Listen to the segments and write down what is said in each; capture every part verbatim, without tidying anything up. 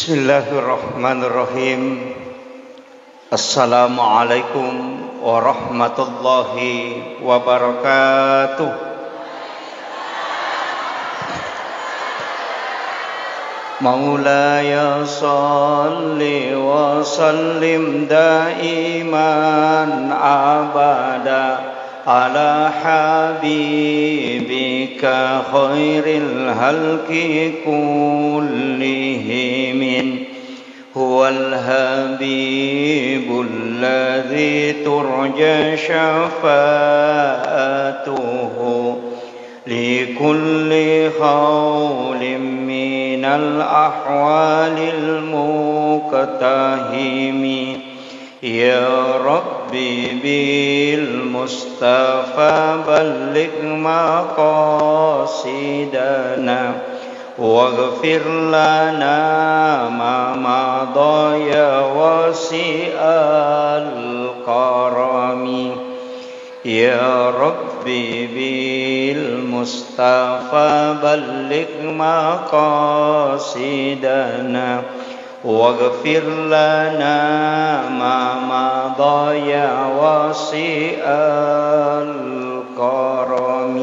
Bismillahirrahmanirrahim. Assalamualaikum warahmatullahi wabarakatuh. مولاي صل وسلم دائما أبدا على حبيبك خير الخلق كلهم. هو الحبيب الذي ترجى شفاعته لكل هول من الأهوال مقتحم. يا رب بالمصطفى بلغ مقاصدنا واغفر لنا ما مضى يا واسع الكرم. يا رب بالمصطفى بلغ مقاصدنا واغفر لنا ما مضى يا واسع الكرم.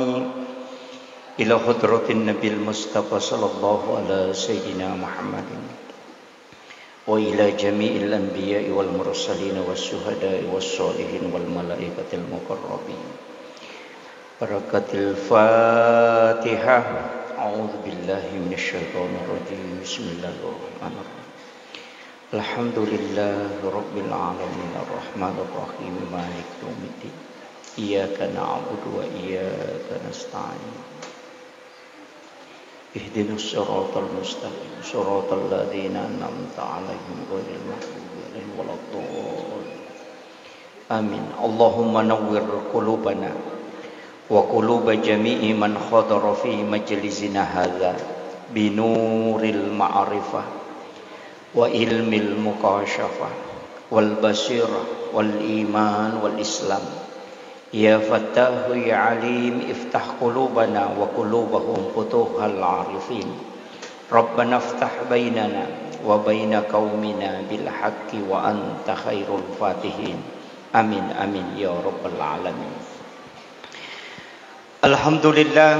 إلى حضرة النبي المصطفى صلى الله على سيدنا محمد وإلى جميع الأنبياء والمرسلين والشهداء والصالحين والملائكة المقربين. بركة الفاتحة. أعوذ بالله من الشيطان الرجيم. بسم الله الرحمن الرحيم. الحمد لله رب العالمين. الرحمن الرحيم. مالك يوم الدين. إياك نعبد وإياك نستعين. اهدنا الصراط المستقيم. صراط الذين أنعمت عليهم غير المغضوب عليهم ولا الضالين. آمين. اللهم نور قلوبنا وقلوب جميع من حضر في مجلسنا هذا بنور المعرفة وعلم المكاشفة والبصيرة والإيمان والإسلام. يا فتاح يا عليم افتح قلوبنا وقلوبهم فتوح العارفين. ربنا افتح بيننا وبين قومنا بالحق وأنت خير الفاتحين. آمين، آمين يا رب العالمين. الحمد لله،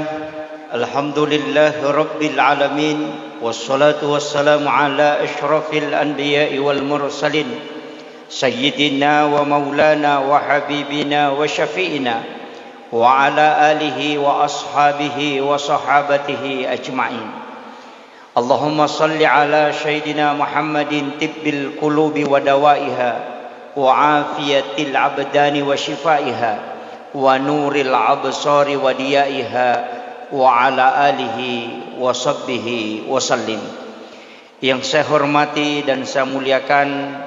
الحمد لله رب العالمين، والصلاة والسلام على أشرف الأنبياء والمرسلين، سيدنا ومولانا وحبيبنا وشفيعنا، وعلى آله وأصحابه وصحابته أجمعين. اللهم صل على سيدنا محمد طب القلوب ودوائها وعافية الأبدان وشفائها ونور الأبصار وضيائها وعلى آله وصحبه وسلم. Yang saya hormati dan saya muliakan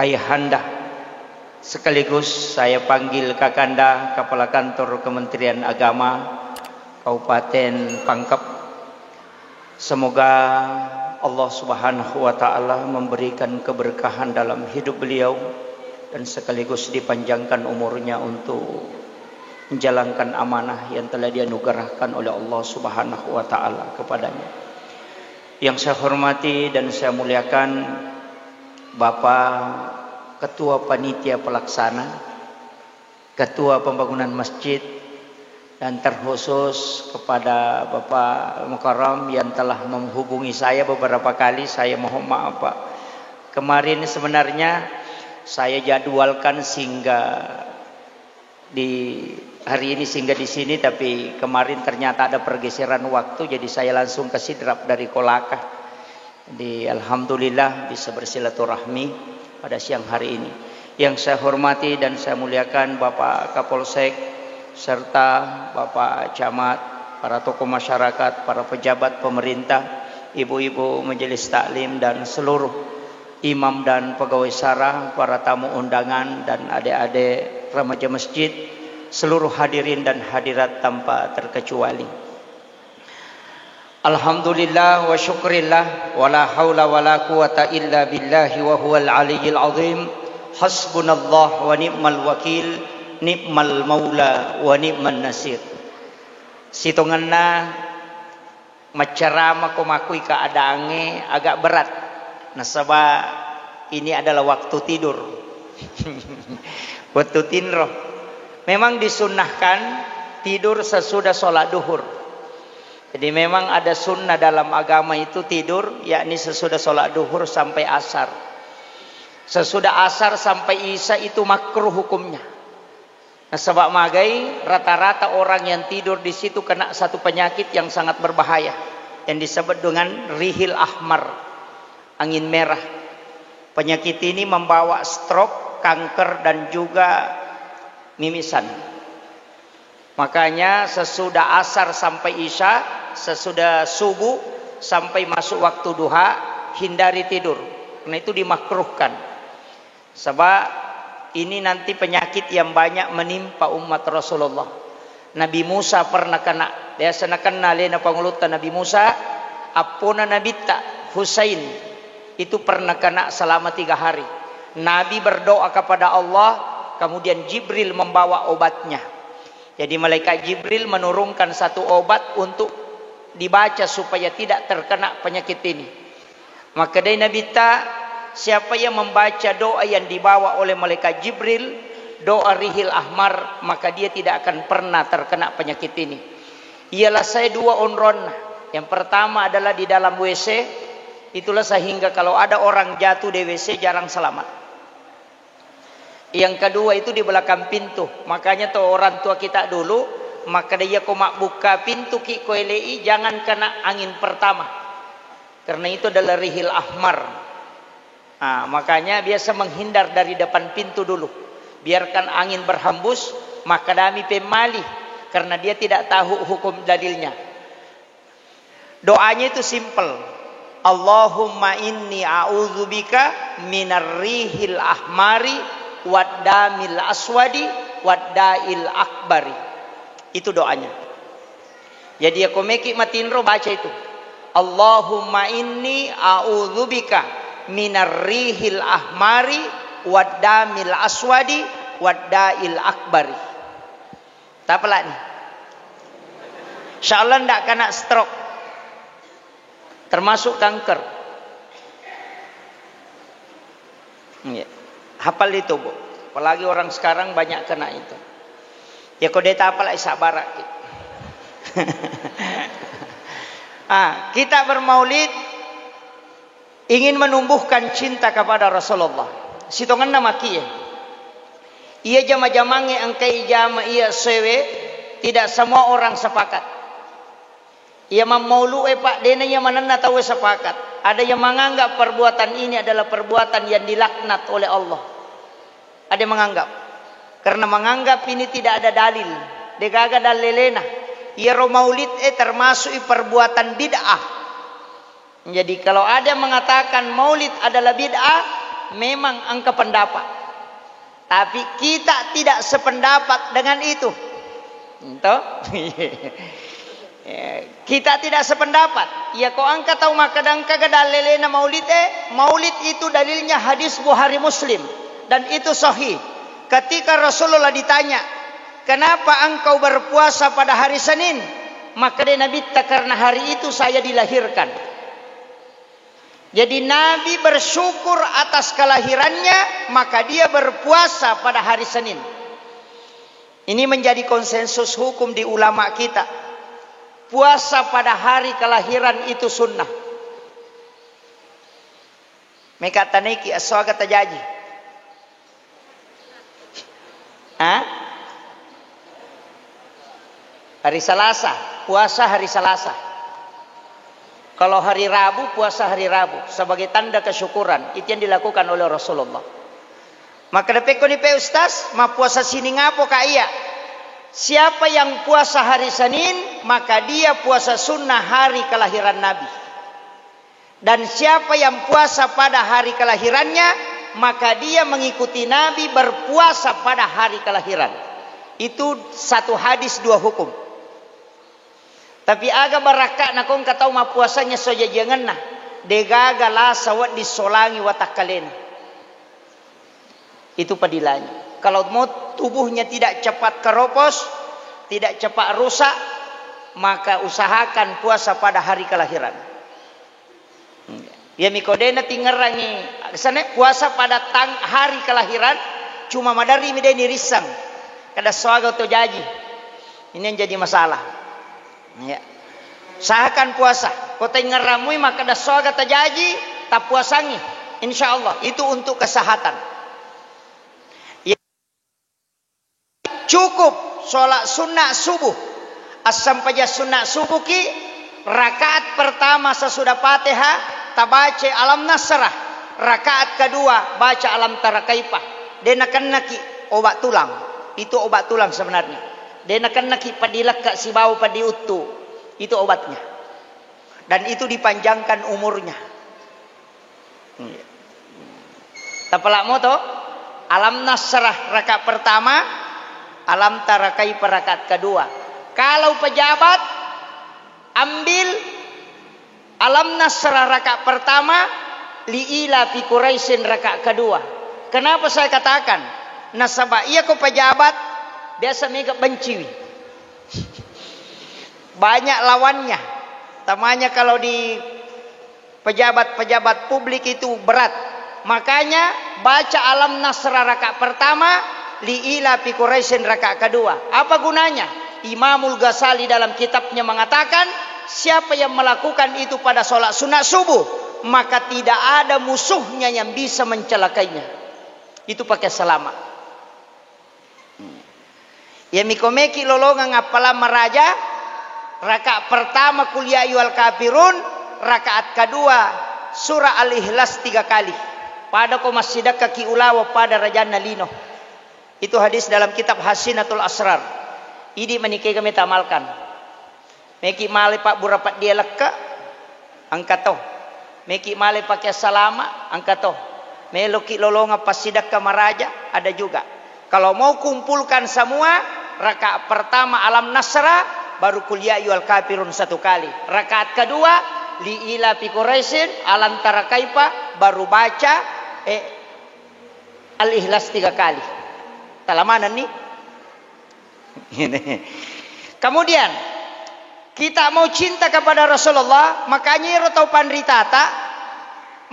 Ayahanda, sekaligus saya panggil Kakanda, Kepala Kantor Kementerian Agama Kabupaten Pangkep. Semoga Allah Subhanahu wa Ta'ala memberikan keberkahan dalam hidup beliau dan sekaligus dipanjangkan umurnya untuk menjalankan amanah yang telah dianugerahkan oleh Allah Subhanahu wa Ta'ala kepadanya. Yang saya hormati dan saya muliakan Bapak Ketua Panitia Pelaksana, Ketua Pembangunan Masjid, dan terkhusus kepada Bapak Mukarram yang telah menghubungi saya beberapa kali, saya mohon maaf, Pak. Kemarin sebenarnya saya jadwalkan singgah di hari ini, singgah di sini, tapi kemarin ternyata ada pergeseran waktu, jadi saya langsung ke Sidrap dari Kolaka. Jadi, alhamdulillah bisa bersilaturahmi pada siang hari ini. Yang saya hormati dan saya muliakan Bapak Kapolsek serta Bapak Camat, para tokoh masyarakat, para pejabat pemerintah, ibu-ibu majelis taklim, dan seluruh imam dan pegawai syara, para tamu undangan, dan adik-adik remaja masjid, seluruh hadirin dan hadirat tanpa terkecuali. Alhamdulillah wa syukrillah, wa la haula wa la quwata illa billahi wa huwal aliyyil azim. Hasbunallah wa ni'mal wakil, ni'mal maula wa ni'man nasir. Sitongenna maccarama ko makkui keadaangnge agak berat. Nasaba ini adalah waktu tidur. Waktu tinro. Memang disunnahkan tidur sesudah sholat duhur. Jadi memang ada sunnah dalam agama itu tidur, yakni sesudah sholat duhur sampai asar. Sesudah asar sampai isya itu makruh hukumnya. Nasaba magai, rata-rata orang yang tidur di situ kena satu penyakit yang sangat berbahaya yang disebut dengan rihil ahmar, angin merah. Penyakit ini membawa stroke, kanker, dan juga mimisan. Makanya sesudah asar sampai isya, sesudah subuh sampai masuk waktu duha, hindari tidur. Karena itu dimakruhkan. Sebab ini nanti penyakit yang banyak menimpa umat Rasulullah. Nabi Musa pernah kena, biasa nakenna alena pangulutta Nabi Musa, appona Nabitta Husain itu pernah kena selama tiga hari. Nabi berdoa kepada Allah, kemudian Jibril membawa obatnya. Jadi malaikat Jibril menurunkan satu obat untuk dibaca supaya tidak terkena penyakit ini. Makkedai Nabitta, siapa yang membaca doa yang dibawa oleh malaikat Jibril, doa rihil ahmar, maka dia tidak akan pernah terkena penyakit ini. Ialah saya dua onronna. Yang pertama adalah di dalam W C, itulah sehingga kalau ada orang jatuh di W C jarang selamat. Yang kedua itu di belakang pintu. Makanya tuh orang tua kita dulu, makkeda, "Iya ko mabbukka pintu ki ko elei, jangan kena angin pertama." Karena itu adalah rihil ahmar. Nah, makanya biasa menghindar dari depan pintu dulu. Biarkan angin berhembus, maka dami pemmali, karena dia tidak tahu hukum dalilnya. Doanya itu simple. "Allahumma inni a'udzubika minar rihil ahmari wad damil aswadi wad dail akbari." Itu doanya. Jadi, ya, ko meki matinro, baca itu. "Allahumma inni a'udzubika minar rihil ahmari wad damil aswadi wad dail akbari." Tapalani. Insya Allah ndak kena stroke. Termasuk kanker. Iya. Hafal itu, Bu. Apalagi orang sekarang banyak kena itu. Ya, ko de tapalai, sabaraki. Ah, kita bermaulid ingin menumbuhkan cinta kepada Rasulullah. Sitongenna makie. Iya jama-jamangnge engkai jama iya sewe, tidak semua orang sepakat. Iya mammaulu'e, Pak, dena iya manenna tauwe sepakat. Ada yang menganggap perbuatan ini adalah perbuatan yang dilaknat oleh Allah. Ada yang menganggap. Karena menganggap ini tidak ada dalil. Degaga dalelena. Iyaro maulid e termasuk perbuatan bid'ah. Jadi, kalau ada yang mengatakan maulid adalah bid'ah, memang engka pendapat. Tapi kita tidak sependapat dengan itu. Ento? Kita tidak sependapat. Ya, ko engka tau makkeda engka ga dalelena maulid e, maulid itu dalilnya hadis Bukhari Muslim. Dan itu sahih. Ketika Rasulullah ditanya, "Kenapa engkau berpuasa pada hari Senin?" Makkeda Nabitta, "Karena hari itu saya dilahirkan." Jadi Nabi bersyukur atas kelahirannya, maka dia berpuasa pada hari Senin. Ini menjadi konsensus hukum di ulama kita. Puasa pada hari kelahiran itu sunnah. Meka tanaiki esso aga tajaji. Hah? Hari Salasa, puasa hari Salasa. Kalau hari Rabu, puasa hari Rabu sebagai tanda kesyukuran. Itu yang dilakukan oleh Rasulullah. Maka dapekko ni pe Ustaz, mappuasa sining apo ka iya? Siapa yang puasa hari Senin, maka dia puasa sunnah hari kelahiran Nabi. Dan siapa yang puasa pada hari kelahirannya, maka dia mengikuti Nabi berpuasa pada hari kelahiran. Itu satu hadis dua hukum. Tapi aga barakka nakongka tau mappuasanya sojajiangenna, degaga lasa wedding solangi watakkalena. Itu padilanya. Kalau mau tubuhnya tidak cepat keropos, tidak cepat rusak, maka usahakan puasa pada hari kelahiran. Iyami ko de' natingngerangngi, senne puasa pada tang-, hari kelahiran, cuma maderri mi de' nirisseng. Kada suaga to jaji. Ini yang jadi masalah. Ya. Usahakan puasa. Ko taingngeramui makkeda suaga tajaji, tapuasangi. Insya Allah, itu untuk kesehatan. Ya. Cukup sholat sunnah subuh. Assempajang sunnah subuh ki, rakaat pertama sesudah Fatihah, tabaca Alam Nasrah. Rakaat kedua, baca Alam Tara Kaifa. De' nakennaki obat tulang. Itu obat tulang sebenarnya. De' nakennaki paddi lekka sibawa paddi uttu. Itu obatnya. Dan itu dipanjangkan umurnya. Iya. Tapalak moto, Alam Nasrah rakaat pertama, Alam Tara Kaifa rakaat kedua. Kalau pejabat, ambil Alam Nasrah rakaat pertama, Li ila fi Quraisyin rakaat kedua. Kenapa saya katakan? Nasaba iya ko pejabat, biasa mega benciwi. Banyak lawannya. Tamanya kalau di pejabat-pejabat publik itu berat. Makanya baca Alam Nasrah rakaat pertama, Li ila fi Quraisyin rakaat kedua. Apa gunanya? Imamul Ghazali dalam kitabnya mengatakan, siapa yang melakukan itu pada sholat sunat subuh, maka tidak ada musuhnya yang bisa mencelakainya. Itu pakai selamat. Iyami ko meki lolongeng appalang maraja, rakaat pertama Qul ya ayyuhal kafirun, rakaat kedua surah Al-Ikhlas tiga kali. Pada ko massidekkaki ulaweng pada rajanna lino. Itu hadis dalam kitab Hasinatul Asrar. Idi manikega meta amalkan. Meki male pabbura peddia lekka, engka to. Meki male pake salama, engka to. Meloki lolongeng passidekka maraja, ada juga. Kalau mau kumpulkan semua, rakaat pertama Alam Nasra, baru Qul ya ayyuhal kafirun satu kali. Rakaat kedua, Li ila fi Quraisyin, Alam tara kaifa, baru baca, eh, Al-Ikhlas tiga kali. Talamanenni? Kemudian, kita mau cinta kepada Rasulullah, makanya ero tau panritata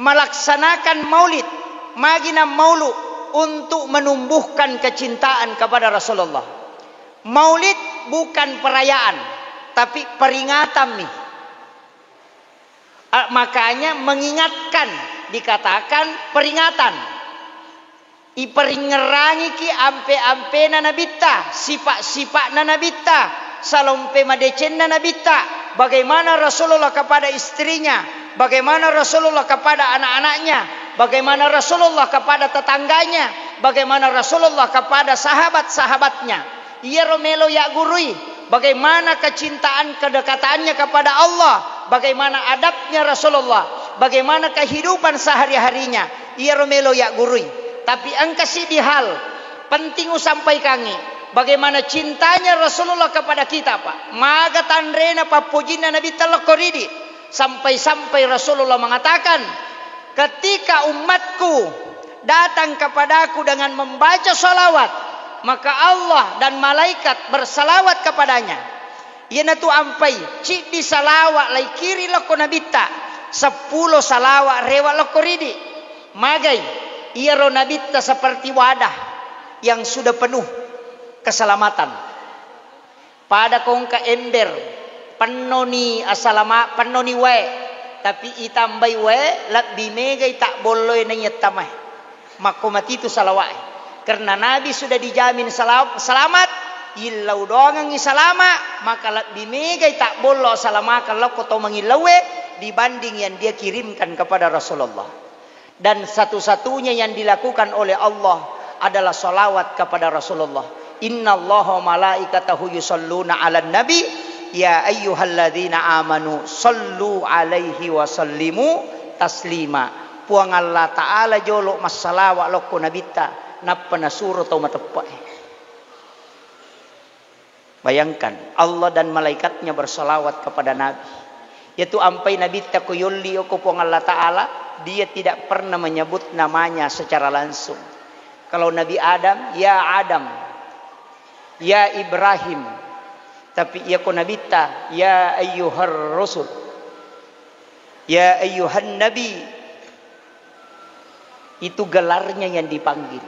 melaksanakan maulid, magina maulu untuk menumbuhkan kecintaan kepada Rasulullah. Maulid bukan perayaan, tapi peringatan mi. A, makanya mengingatkan dikatakan peringatan. Iperingngerangiki ampe-ampena Nabitta, sipa-sipa'na Nabitta, salompe madecenna Nabitta, bagaimana Rasulullah kepada istrinya, bagaimana Rasulullah kepada anak-anaknya, bagaimana Rasulullah kepada tetangganya, bagaimana Rasulullah kepada sahabat-sahabatnya. Iyaro melo yaggurui, bagaimana kecintaan kedekatannya kepada Allah, bagaimana adabnya Rasulullah, bagaimana kehidupan sehari-harinya. Iyaro melo yaggurui. Tapi engka siddi hal penting usampaikangi, bagaimana cintanya Rasulullah kepada kita, Pak. Maga tanrena pappojinna Nabitta lokko ridi. Sampai-sampai Rasulullah mengatakan, "Ketika umatku datang kepadaku dengan membaca salawat, maka Allah dan malaikat bersalawat kepadanya." Iyanatu ampai, ciddi salawat laikiri lokko Nabitta, seppulo salawat rewa lokko ridi. Magai, iyaro Nabitta seperti wadah yang sudah penuh keselamatan. Pada ko engka ember, pennoni asalama-, pennoni wae, tapi itambai wae, lebbi megai tabbolloe naiya tamae. Makko matitu salawa'e. Karena Nabi sudah dijamin sala-, selamat, illau doangengngi salama, maka lebbi megai tabbollo asalamakeng lokko to mangillauwe dibanding yang dia kirimkan kepada Rasulullah. Dan satu-satunya yang dilakukan oleh Allah adalah salawat kepada Rasulullah. "Innallaha wa malaikatahu yusalluna 'alan nabi, ya ayyuhalladzina amanu sallu 'alaihi wa sallimu taslima." Puang Allah Ta'ala jolo massalawa lokko Nabitta, nappa nasuro tau mateppe'e. Bayangkan, Allah dan malaikatnya bersalawat kepada Nabi. Yaitu ampai Nabitta ko yolli okko Puang Allah Ta'ala, dia tidak pernah menyebut namanya secara langsung. Kalau Nabi Adam, "Ya Adam, ya Ibrahim." Tapi iya ko Nabitta, "Ya ayyuhar rasul, ya ayyuhan nabi." Itu gelarnya yang dipanggil.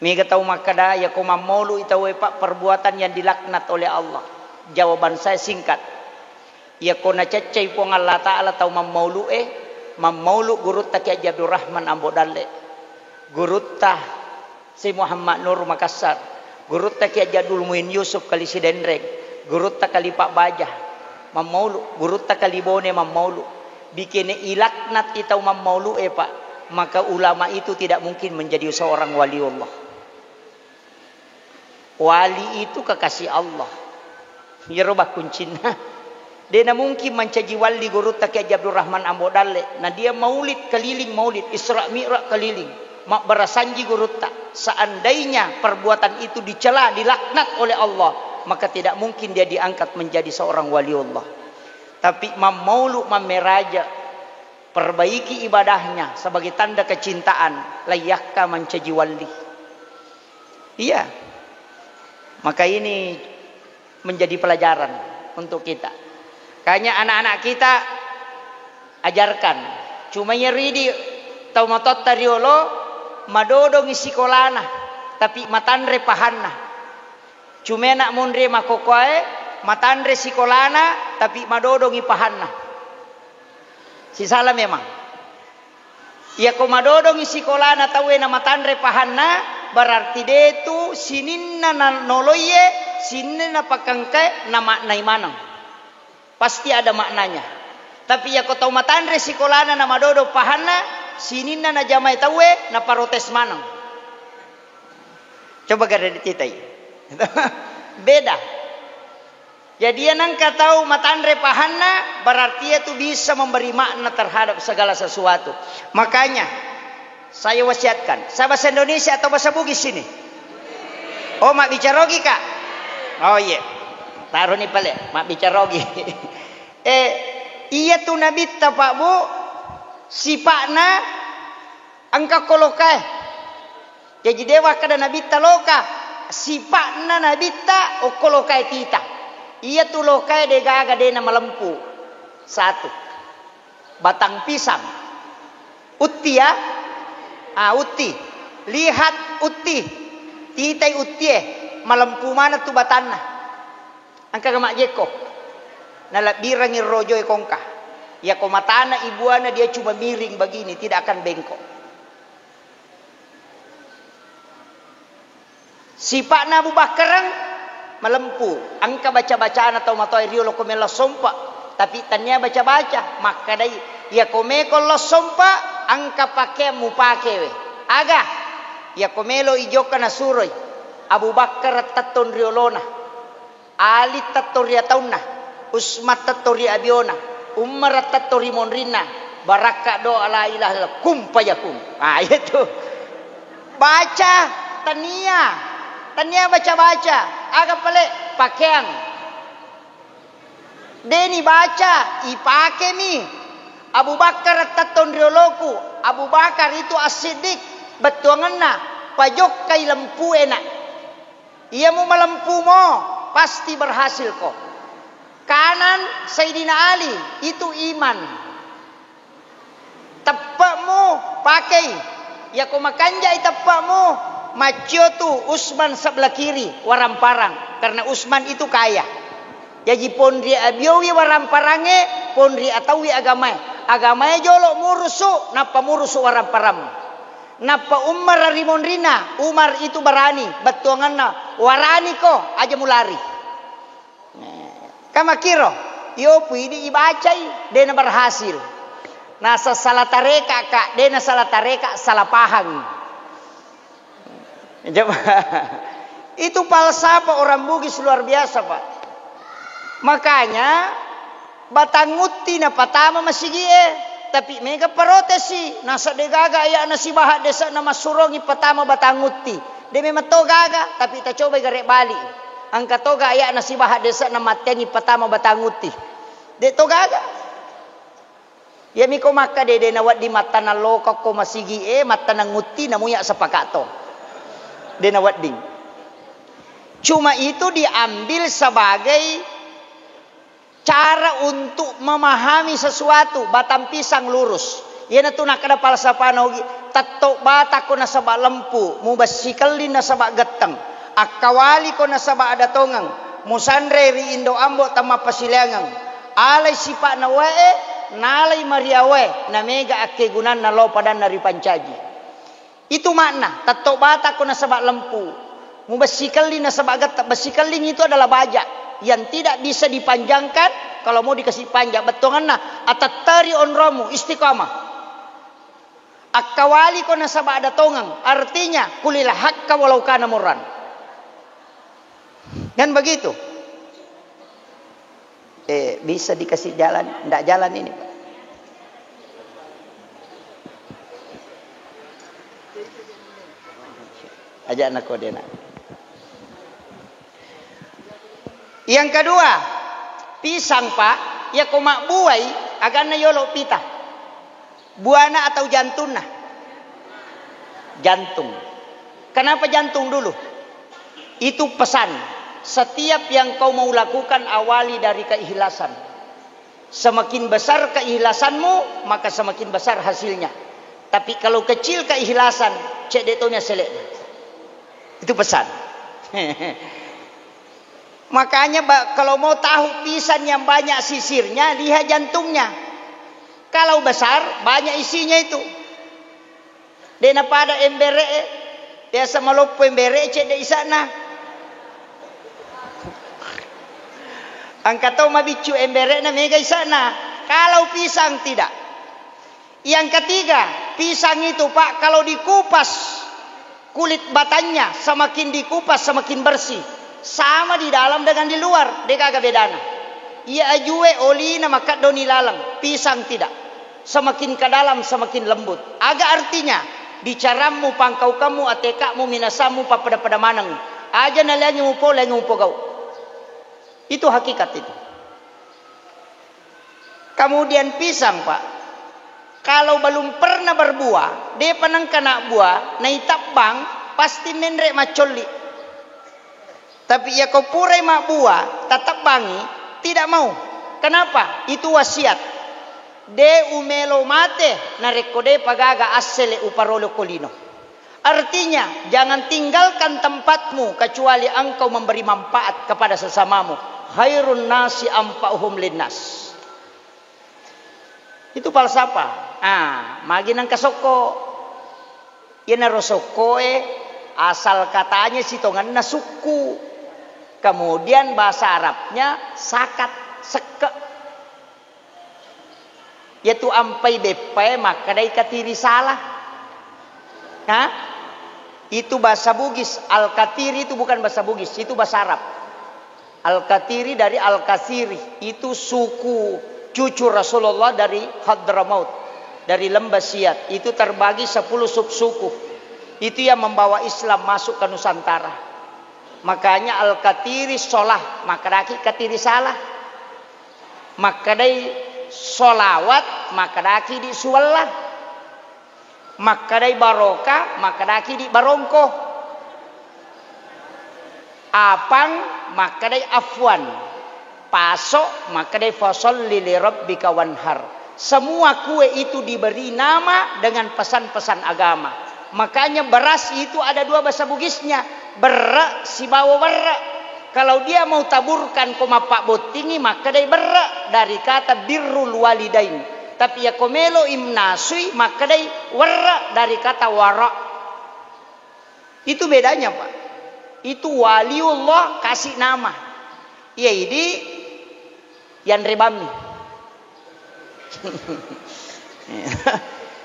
Mega tau makkeda, "Yako mammaulu'i tauwe, Pak, perbuatan yang dilaknat oleh Allah." Jawaban saya singkat. Yako nacaccai Puang Allah Ta'ala tau mammaulu'e, mammaulu' gurutta Kiai Haji Abdurrahman Ambo Dalle, gurutta Syekh Muhammad Nur Makassar, gurutta Kiai Haji Abdul Muin Yusuf Kali Sidenreng, gurutta Kali Pak Baja, mammaulu', gurutta Kali Bone, mammaulu'. Bikene ilaknat i tau mammaulu'e, Pak, maka ulama itu tidak mungkin menjadi seorang waliullah. Wali itu kekasih Allah. Iyaro bakkuncinna. De' namungkin mancaji walli gurutta Kiai Haji Abdurrahman Ambo Dalle. Na dia maulid keliling, maulid Isra Mi'raj keliling. Mabbarasanji gurutta. Seandainya perbuatan itu dicela, dilaknat oleh Allah, maka tidak mungkin dia diangkat menjadi seorang waliullah. Tapi mammaulu, mammeraja, perbaiki ibadahnya sebagai tanda kecintaan, layyakka mancaji walli. Iya. Maka ini menjadi pelajaran untuk kita. Kanya anak-anak kita ajarkan. Cuma iya ridi tau matotta riolo madodongi sikolana, tapi matanre pahanna. Cuma anak monri makokoae matanre sikolana, tapi madodongi pahanna. Sisala memang. Iyako madodongi sikolana tauwe na matanre pahanna, berarti detu sininna na noloiye, sininna pakengkae na maknai maneng. Pasti ada maknanya. Tapi iyako tau matanre sikolana na madodo pahanna, sininna najamai tauwe na protes maneng. Coba gare dititai. Beda. Jadi, iya nengka tau matanre pahanna, berarti itu bisa memberi makna terhadap segala sesuatu. Makanya, saya wasiatkan, saya bahasa Indonesia atau bahasa Bugis sini? Oh, mabbicara Ogi, Kak? Oh, iya. Taroni pale, mabbicara Ogi. Eh, iya tu nabitta, Pak Bu, sipakna engka kolokae. Jaji, de' wakkeda nabitta loka, sipa'na nabitta okko lokae tita. Iyatu lokae de'gaga de'na malempu. Satu. Batang pisang. Utti, ya? Ah, utti. Lihat utti. Titai uttie. Malempu maneng tu batanna. Engkaga majjekko? Nalebbirangngi rojoe kongka. Yako matana ibuana dia cuma miring begini, tidak akan bengkok. Sipa'na Abu Bakkareng malempu, engka baca-bacana tau matoae riolo ko melo sompa, tapi tania baca-baca, makkedai, iyako meko lo sompa, engka pakeang mupakewe. Aga? Iyako melo ijokka nasuroi, Abu Bakkar tettong riolona. Ali tetto ri ataunna, Usman tetto ri abiona, Umar tetto ri monrinna, barakka doa la ilaha illallah, kun fayakun. Ah, itu. Baca, tania. Tania baca-baca. Aga pale? Pakeang. Deni baca, ipakemi. Abu Bakar tettong rioloku. Abu Bakar itu As-Siddiq. Bettuangenna, pajokkai lempuena. Iya mu malempumo, pasti berhasil ko. Kanan Sayyidina Ali, itu iman. Teppe'mu pakei. Yako makanjai teppe'mu, maccio tu Usman sebelah kiri, waramparang. Karena Usman itu kaya. Jaji ponri abiowi waramparangnge, ponri ataui agamae. Agamae jolo murusu, nappa murusu waramparang. Nappa Umar ri monrinna, Umar itu barani, bettuangenna, "Waraniko, aja mulari." Kamakiro, iyo puidi ibacai, dena berhasil. Nasa salah tareka, Kak, dena salah tareka, salah paham. Coba. Itu falsafah orang Bugis luar biasa, Pak. Makanya, Batang Utti napatama masigi'e, tapi mega parotesi, nasa de gaga aya'na sibaha dese'na massurongi patama Batang Utti. De memang to gaga, tapi tacobai gare bali. Engka toga aya'na sibaha dese'na matteangi patama Batang Utti. De to gaga. Iyami ko makkeda de nawedding mattanang lokokko masigi'e, mattanang utti, namuya sepakatto. De nawedding. Cuma itu diambil sebagai Cara untuk memahami sesuatu, batang pisang lurus. Iyanatu nakkeda falsafana Ogi, tetto batako nasaba lempu, mubessikelli nasaba getteng, akkawaliko nasaba ada tongeng, musanre ri indo ambo temmappasileangeng, alai sipa'na wae, nalai maria wae, namega akkegunanna lao padanna ripancaji. Itu makna, tetto batako nasaba lempu. Mubessikelli nasaba getta. Bessikelling itu adalah baja yang tidak bisa dipanjangkan kalau mau dikasih panjang. Bettuanganna, atetteri onromu, istiqamah. Akkawaliko nasaba ada tongeng. Artinya, kulil hakka walau kana murran. Kan begitu? Eh, bisa dikasih jalan? Ndak jalan ini, Pak. Ajak nak kode nak. Yang kedua, pisang, Pak, ya ko mabbuai, aganna yolo pita. Buana atau jantunna? Jantung. Kenapa jantung dulu? Itu pesan. Setiap yang kau mau lakukan, awali dari keikhlasan. Semakin besar keikhlasanmu, maka semakin besar hasilnya. Tapi kalau kecil keikhlasan, cedde tomi asele. Itu pesan. Makanya, ba-, kalau mau tahu pisang yang banyak sisirnya, lihat jantungnya. Kalau besar, banyak isinya itu. De' napada embere e. Biasa maloppo embere, cedde isa'na. Engka to mabiccu embere'na, mega isa'na. Kalau pisang tidak. Yang ketiga, pisang itu, Pak, kalau dikupas kulit batangnya, semakin dikupas semakin bersih. Sama di dalam dengan di luar, de'gaga bedana. Iya ajue olina makeddoni laleng, pisang tidak. Semakin ke dalam semakin lembut. Aga artinya? Bicarammu, pangkaukammu, ateka'mu, minasammu pappada-pada maneng. Aja naleangi mupau, leangi mupogau. Itu hakikat itu. Kemudian pisang, Pak, kalau belum pernah berbuah, de'pa nengka nabbuah, naitabbang, pasti menre' maccolli. Tapi iya ko purai mabbuah, tatebbangi, tidak mau. Kenapa? Itu wasiat. De' umelo mate, narekko de'pa gaga assele uparolokko lino. Artinya, jangan tinggalkan tempatmu kecuali engkau memberi manfaat kepada sesamamu. Khairun nasi anfa'uhum linnas. Itu falsafah. Ah, magi nengka sokko. Iyanaro sokkoe asal katanya sitongenna sukku. Kemudian bahasa Arabnya sakat, sekke. Yaitu ampai beppae makkedai katiri salah. Hah? Itu bahasa Bugis. Al-Katiri itu bukan bahasa Bugis, itu bahasa Arab. Al-Katiri dari Al-Kasiri, itu suku cucu Rasulullah dari Hadramaut, dari Lembah Siat. Itu terbagi sepuluh subsuku. Itu yang membawa Islam masuk ke Nusantara. Makanya Al-Katiri solah, makkedaki katiri salah. Makkedai solawat, makkedaki di suwella. Makkedai baroka, makkedaki di barongko. Apang, makkedai afwan. Paso, makkedai fasalli li rabbika wanhar. Semua kue itu diberi nama dengan pesan-pesan agama. Makanya beras itu ada dua bahasa Bugisnya, berre sibawa werre. Kalau dia mau taburkan ko mappabbottingi, makkedai berre dari kata birrul walidain. Tapi yako melo imnasui, makkedai werre dari kata wara. Itu bedanya, Pak. Itu waliullah kasih nama. Iya, idi yanre bammi.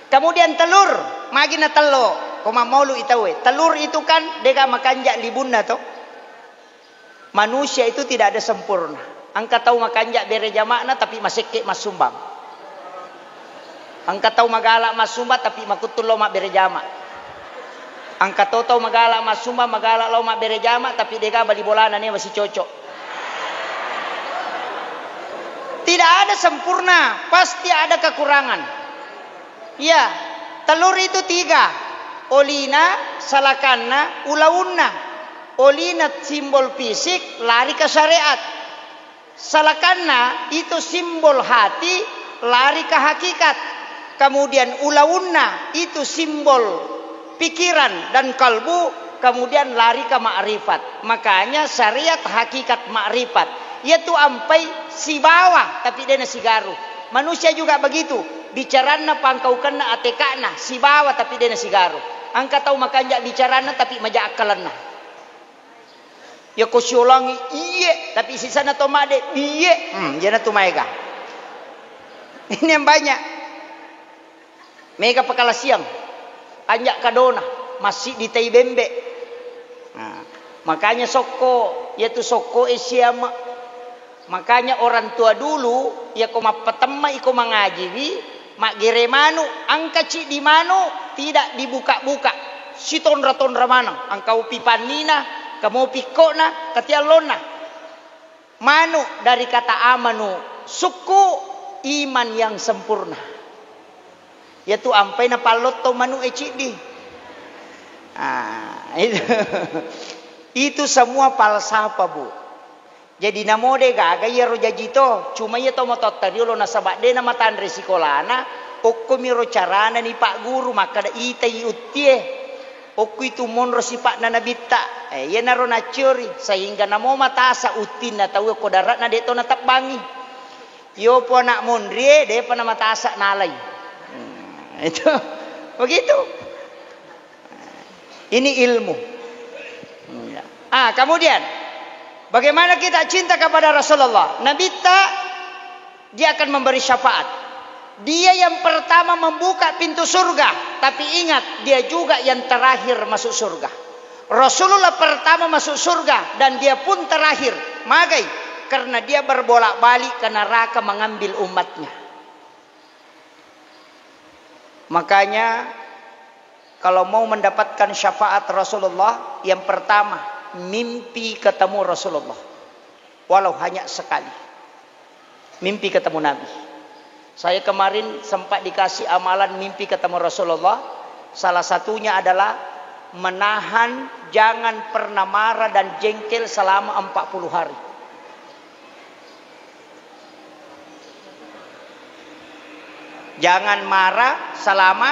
Kemudian telur, magi na tello, ko mammaulu i tauwe. Telur itu kan dega makanja libunna to. Manusia itu tidak ada sempurna. Engka tau makanja bere jama'na tapi masekke massumbang. Engka tau magala massumbang tapi makuttu lao mabbere jama. Engka to tau magala massumbang, magala lao mabbere jama tapi dega bali bolana ne masih cocok. Tidak ada sempurna, pasti ada kekurangan. Iya, telur itu tiga. Olina, salakanna, ulaunna. Olina simbol fisik, lari ke syariat. Salakanna itu simbol hati lari ke hakikat. Kemudian ulaunna itu simbol pikiran dan kalbu, kemudian lari ke makrifat. Makanya syariat hakikat makrifat. Yaitu ampai sibawa tapi dena sigaru. Manusia juga begitu. Bicaranna pangkaukenna atekana sibawa tapi dena sigaru. Engka tau makanja bicaranna tapi maja akkalenna. Yako siolangi iye, tapi sisana to made biye. Hmm, iyana tu maega. Ini yang banyak. Mega pakalasiang. Anja kadona, masih di tai bembe. Nah, makanya sokko, yaitu sokko e siama. Makanya orang tua dulu, yako mappatemma iko mangajiwi, maggere manu, engka ciddi manu, tidak dibuka-buka. Sitonra-tonra maneng, engka upi pannina, kamopi ikkona, katiallonna. Manu dari kata amanu, sukku, iman yang sempurna. Yaitu ampai napallotto manu e ciddi. Ah, itu. Itu semua falsafah, Bu. Jadi namo de gaga iyaro jaji to, cuma iya to matotta riolo nasaba de namatanre sikolana, okkomiro carana ni Pak Guru makkada itai uttie. Okko itu monro sipa'na nabitta. Eh, iyanaro nacciori sehingga namo matasa uttinna tau ko daratna de to natebbangi. Yopo anak monrie depa namatasa nalai. Hmm, itu begitu. Ini ilmu. Ya. Ah, kemudian bagaimana kita cinta kepada Rasulullah? Nabitta, dia akan memberi syafaat. Dia yang pertama membuka pintu surga, tapi ingat, dia juga yang terakhir masuk surga. Rasulullah pertama masuk surga dan dia pun terakhir. Magai? Karena dia berbolak-balik ke neraka mengambil umatnya. Makanya, kalau mau mendapatkan syafaat Rasulullah, yang pertama, mimpi ketemu Rasulullah. Walau hanya sekali. Mimpi ketemu Nabi. Saya kemarin sempat dikasih amalan mimpi ketemu Rasulullah. Salah satunya adalah menahan jangan pernah marah dan jengkel selama empat puluh hari. Jangan marah selama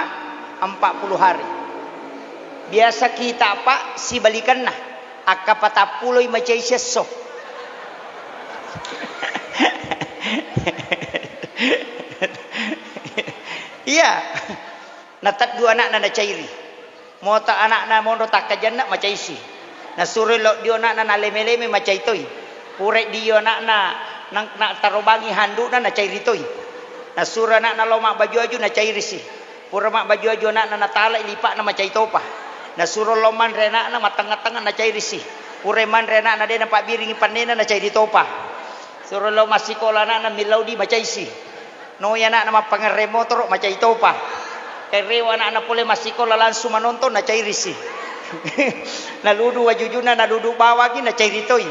empat puluh hari. Biasa kita, Pak, sibalikanna. Akka patappuloi macai siesso. Iya. Nateddu ana'na nacairi. Mota ana'na monro takkajanna macaisi. Nasuroi loddio ana'na naleme-leme macai toi. Purai dio ana'na nang-, natarobangi handu'na nacairi toi. Nasuro ana'na lao mabbaju-aju nacairisi. Pura mabbaju-aju ana'na natalai lipa'na macai topa. Nasuro lao manre ana'na mattengnga-tengnga nacairisi. Purai manre ana'na de napabbiringi pannena nacairi topa. Suro lao massikola ana'na millau di macaisi. Noi ana'na mappangerre motoro, macai topa. Kerewa ana'na pole massikola langsung manonton, nacairisi. Naludu wajujuna, naludu bawangi, nacairi toi.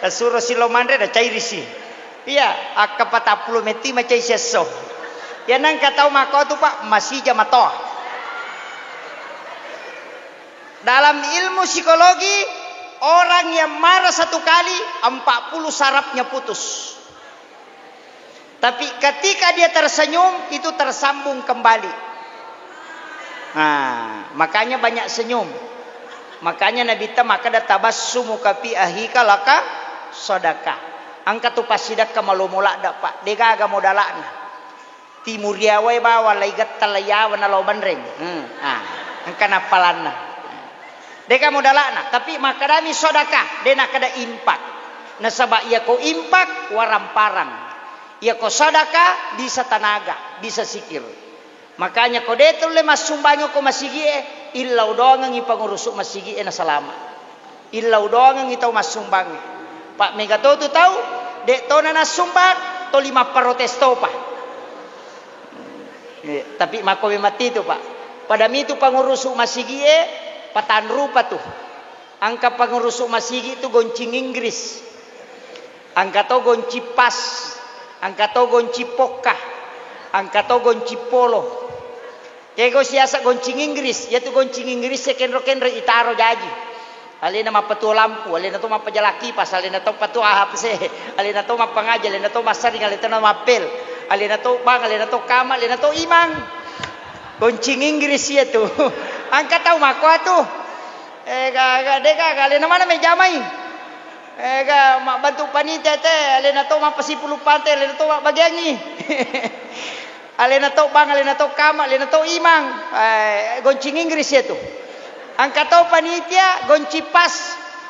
Nasuro sillo manre, nacairisi. Iya, akka patappulo metti macai siesso. Iya nangka tau makkotu, Pak, masija matoa. Dalam ilmu psikologi, orang yang marah satu kali, empat puluh sarafnya putus. Tapi ketika dia tersenyum, itu tersambung kembali. Nah, makanya banyak senyum. Makanya Nabitta makkeda, "Tabassumuka fi akhika laka sadaqah." Engka tu passidekka malomo ladde, Pak. Degaga modala'na. Timuriawae bawang lai getta lai yawa nalao banreng. Hmm. Ah, engka nappalanna. Deka modala'na, tapi makkedami sodaka, de nakkeda impak. Nasaba iyako impak, waramparang. Iyako sodaka, bisa tanaga, bisa sikir. Makanya ko de tulle massumbangi ko masigie, illau doangengi pangurusu masigie nasalama. Illau doangengi tau massumbangi. Pak mega to tu tau, de tona nassumbang, toli mapparotes topa. Eh, tapi makko memang titu, Pak. Pada mitu pangurusu masigie, patanrupa tu. Engka pangurusu masigi tu goncing Inggris. Engka to goncing pas. Engka to goncing pokka. Engka to goncing polo. Kego siasa goncing Inggris, yatu goncing Inggris e kenro-kenro itaro jaji. Alena mappatuo lampu, alena to mappajalang kipas, alena to patuo A H C, alena to mappangaji, alena to massaring, alena to mappel, alena to bang, alena to kama, alena to imang. Goncing Inggris iya tu. Engka tau makkuatu. Eh, ga, ga, de ga, ga, alena mana mejamai. Eh, ga, mabbantu panitia te, alena to mappasipulung pante, alena to mabbagiangngi. Alena to bang, alena to kama, alena to imang. Eh, goncing Inggris iya tu. Engka to panitia goncing pas,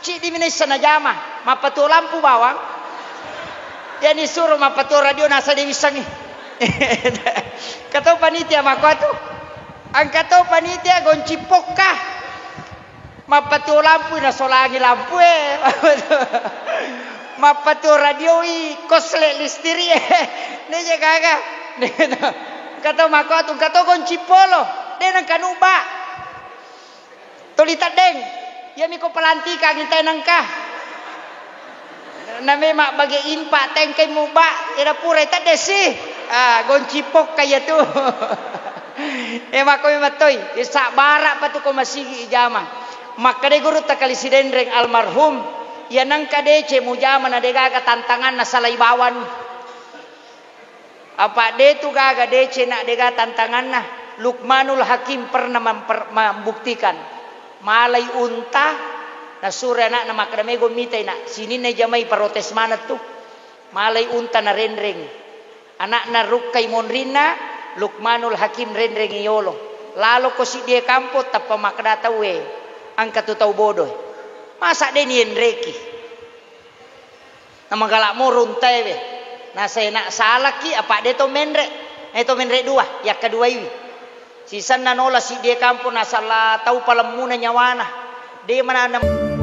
ciddi mi naissa najama, mappatuo lampu bawang. Yani suro mappatuo radio nasa de wissengngi. Engka to panitia makkuatu. Engka to panitia goncing pokka. Mappatuo lampui nasolangi lampue. Mappatuo radioi kosle listirie. Neje gaga. Engka to makkuatu, engka to goncing polo. De nengka nubba. Toli teddeng. Iyami ko pelantikangi tenengka. Name mabbage impa tengkai mubba, eda purai teddesi. Ah, goncing pokka iya tu. Eh, makko memettoi, eh, sabbara patu ko masigi ijama. Makkeda gurutta Kali Sidenreng almarhum, iya nengka deceng mujama na degaga tantanganna, salai bawang. Apa de tu gaga deceng na dega tantanganna. Luqmanul Hakim pernah memper-, membuktikan. Malai unta, nasuro anakna makkeda, "Mego mitai, Nak." Sininna jamai protes maneng tu. Malai unta narenreng. Anakna rukkai monrinna, Luqmanul Hakim renreng yolo. Laloko siddie kampong, tappa makkeda tauwe, "Engka tu tau bodoe. Masa de nienreki?" Namagala moro untaewe. Nasena salaki, apa de to menre. Eh, to menre dua, yakkaduaiwi. Sisenna nola siddie kampong, nasala tau palemmuna nyawana. De mananeng.